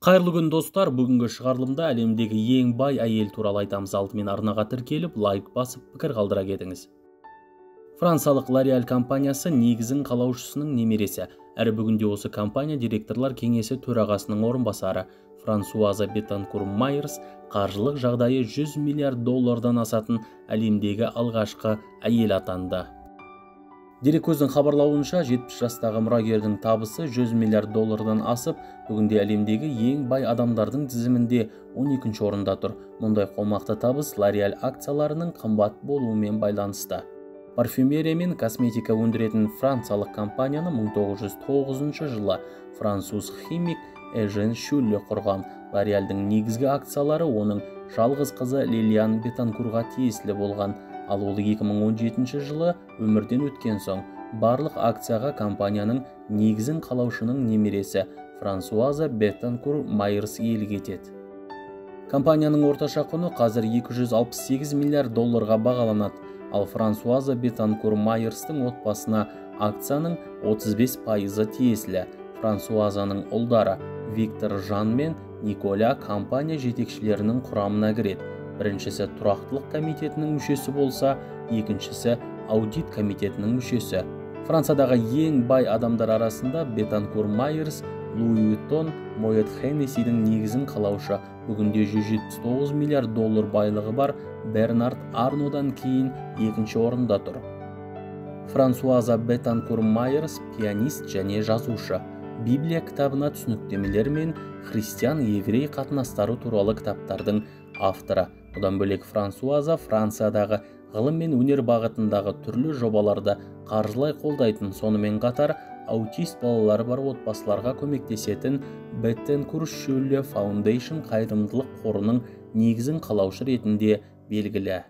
Қайырлы күн, достар! Бүгінгі шығарылымда әлемдегі ең бай әйел туралы айтамыз. Алдымен арнаға тіркеліп, лайк басып, пікір қалдыра кетіңіз. Франциялық L'Oréal компаниясы негізін қалаушысының немересі. Әрі бүгінде осы компания директорлар кеңесі төрағасының орынбасары Франсуаза Бетанкур Майерс қаржылық жағдайы 100 миллиард доллардан асатын әлемдегі алғашқы әйел атанды. Дереккөздің хабарлауынша, 70 жастағы мұрагердің табысы 100 миллиард доллардан асып, бүгінде әлемдегі ең бай адамдардың тізімінде 12 орында тұр. Мұндай қомақты табыс L'Oréal акцияларының қымбат болуымен байланысты. Парфюмерия мен косметика өндіретін франциялық компанияны 1909 жылы француз химик Эжен Шюлле құрған. L'Oréal'дың негізгі акциялары оның жалғыз қызы Лилиан Бетанкурға тиесілі болған. Ал ол 2017 жылы өмірден өткен соң, барлық акцияға компанияның негізін қалаушының немересі Франсуаза Бетанкур Майерс иелік етеді. Компанияның орташа құны қазір 268 миллиард долларға бағаланады, ал Франсуаза Бетанкур Майерстің отбасына акцияның 35% тиесілі. Франсуазаның ұлдары Виктор Жан мен Николя компания жетекшілерінің құрамына кіреді. Біріншісі тұрақтылық комитетінің мүшесі болса, екіншісі аудит комитетінің мүшесі. Франциядағы ең бай адамдар арасында Бетанкур Майерс, Луи Виттон, Моэт Хеннессидің негізін қалаушы, бүгінде 179 миллиард доллар байлығы бар Бернард Арнодан кейін екінші орында тұр. Франсуаза Бетанкур Майерс пианист және жазушы. Библия кітабына түсініктемелер мен христиан-еврей қатынастары туралы кітаптардың авторы. Бұдан бөлек Франсуаза Франциядағы ғылым мен өнер бағытындағы түрлі жобаларды қаржылай қолдайтын, сонымен қатар аутист балалары бар отбасыларға көмектесетін Беттенкур Шюлле Foundation қайырымдылық қорының негізін қалаушы ретінде белгілі.